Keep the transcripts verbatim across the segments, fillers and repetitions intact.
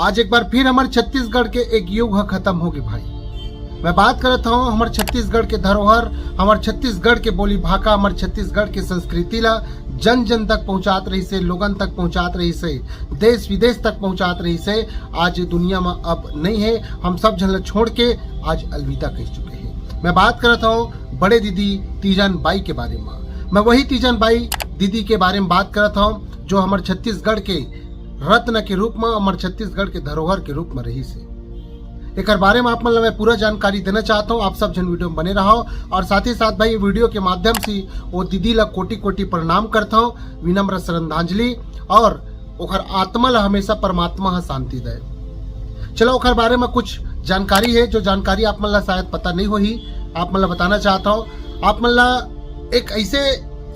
आज एक बार फिर हमर छत्तीसगढ़ के एक युग ह खत्म होगे भाई। मैं बात करत हूँ हमर छत्तीसगढ़ के धरोहर, हमर छत्तीसगढ़ के बोली भाखा, हमर छत्तीसगढ़ के संस्कृति ला जन जन तक पहुँचात रहिसे, लोगन तक पहुँचात रहिसे, देश विदेश तक पहुँचात रहिसे। आज ये दुनिया में अब नहीं है, हम सब झन ला छोड़ के आज अलविदा कह चुके हैं। मैं बात करत हूँ बड़े दीदी तीजन बाई के बारे में। मैं वही तीजन बाई दीदी के बारे में बात करत हूँ जो हमर छत्तीसगढ़ के रत्न के रूप में, हमर छत्तीसगढ़ के धरोहर के रूप में रहिसे। एकर बारे में आप मन ला मैं पूरा जानकारी देना चाहत हूँ। आप सब झन वीडियो में बने रहो और साथ ही साथ भाई, ये वीडियो के माध्यम से वो दीदी ला कोटि कोटि प्रणाम करत हूँ, विनम्र श्रद्धांजलि, और ओकर आत्मा ला हमेशा परमात्मा ह शांति दे। चलो, ओकर बारे में कुछ जानकारी है, जो जानकारी आप मन ला शायद पता नहीं होही, आप मन ला बताना चाहत हूँ। आप मन ला एक ऐसे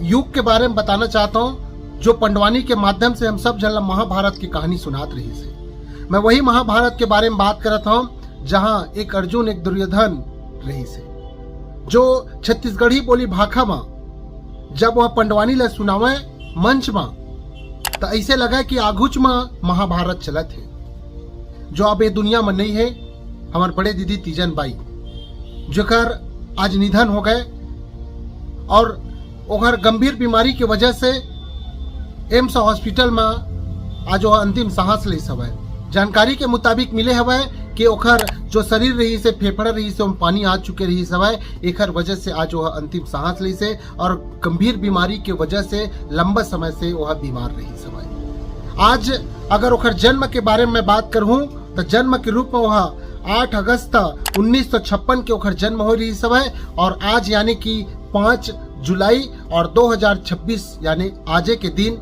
युग के बारे में बताना चाहत हूँ जो पंडवानी के माध्यम से हम सब झन ला महाभारत की कहानी सुनात रहिसे। मैं वही महाभारत के बारे में बात करत हूँ जहाँ एक अर्जुन, एक दुर्योधन रहिसे, जो छत्तीसगढ़ी बोली भाखा में जब वह पंडवानी ला सुनावे मंच में, त ऐसे लगा कि आघुच में महाभारत चलत है, जो अब ये दुनिया में नहीं है। हमर बड़े दीदी तीजन बाई, जेकर आज निधन हो गए और ओकर गंभीर बीमारी के वजह से एम्स हॉस्पिटल में आज वो अंतिम सांस लेस हवय। जानकारी के मुताबिक मिले हवय कि ओकर जो शरीर रहिसे, फेफड़ा रहिसे, ओम पानी आ चुके रहिस हवय, एकर वजह से आज वो अंतिम सांस लेसे और गंभीर बीमारी के वजह से लंबा समय से वह बीमार रहिस हवय। आज अगर ओकर जन्म के बारे में बात करहूं, त जन्म के रूप में वह आठ अगस्त उन्नीस सौ छप्पन के ओकर जन्म हो रहिस हवय और आज यानी कि पाँच जुलाई और दो हज़ार छब्बीस यानी आजे के दिन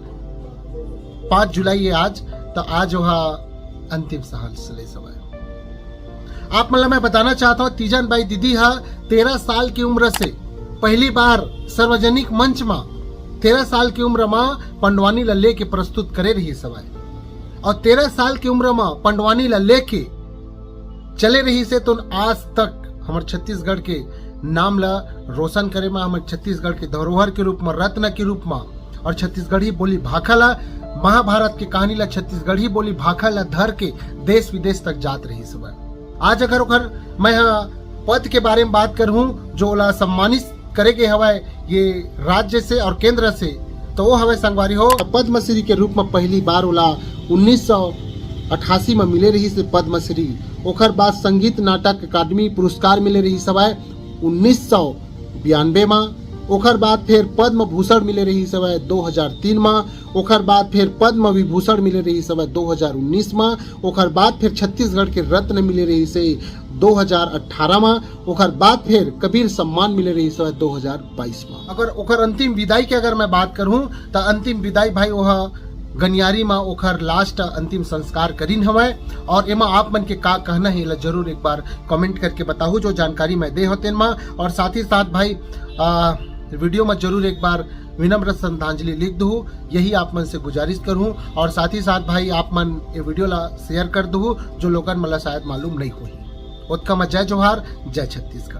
पाँच जुलाई ये आज, त आज वह अंतिम सांस लेस हवय। आप मन ला मैं बताना चाहत हूँ, तीजन बाई दीदी हा तेरह साल की उम्र से पहली बार सार्वजनिक मंच में तेरह साल की उम्र में पंडवानी ला लेके प्रस्तुत करे रहिस हवय और तेरह साल की उम्र में पंडवानी ला लेके चले रहिसे, तो आज तक हमर छत्तीसगढ़ के नाम ला रोशन करे में, हमर छत्तीसगढ़ के धरोहर के रूप में, रत्न के रूप में, और छत्तीसगढ़ी बोली भाखा ला, महाभारत के कहानी ला, छत्तीसगढ़ी बोली भाखा ला धर के देश विदेश तक जात रहिस हवय। आज अगर ओकर मैं ह पद के बारे में बात करहूं, जो ओला सम्मानित करे गे हवय ये राज्य से और केंद्र से, तो वो हवय संगवारी हो, पद्मश्री के रूप में पहली बार ओला उन्नीस सौ अट्ठासी में मिले रहिस पद्मश्री। ओकर बाद संगीत नाटक अकादमी पुरस्कार मिले रहिस हवय उन्नीस सौ बयानबे में। ओकर बाद फिर पद्म भूषण मिले रहिस हवय दो हज़ार तीन में। ओकर बाद फिर पद्म विभूषण मिले रहिस हवय दो हज़ार उन्नीस में। ओकर बाद फिर छत्तीसगढ़ के रत्न मिले रहिसे दो हज़ार अठारह में। ओकर बाद फिर कबीर सम्मान मिले रहिस हवय दो हज़ार बाईस में। अगर ओकर अंतिम विदाई के अगर मैं बात करहूं, त अंतिम विदाई भाई ओह गनियारी में ओकर लास्ट अंतिम संस्कार करिन हवय। और एमा आप मन के का कहना है, एला जरूर एक बार कमेंट करके बताहू, जो जानकारी मैं दे हों तेन मा। और साथ ही साथ भाई, आ, वीडियो में जरूर एक बार विनम्र श्रद्धांजलि लिख दहू, यही आप मन से गुजारिश करहूं। और साथ ही साथ भाई, आप मन ये वीडियो ला शेयर कर दहू, जो लोगन मन ला शायद मालूम नहीं होही। ओतका में जय जोहार, जय छत्तीसगढ़।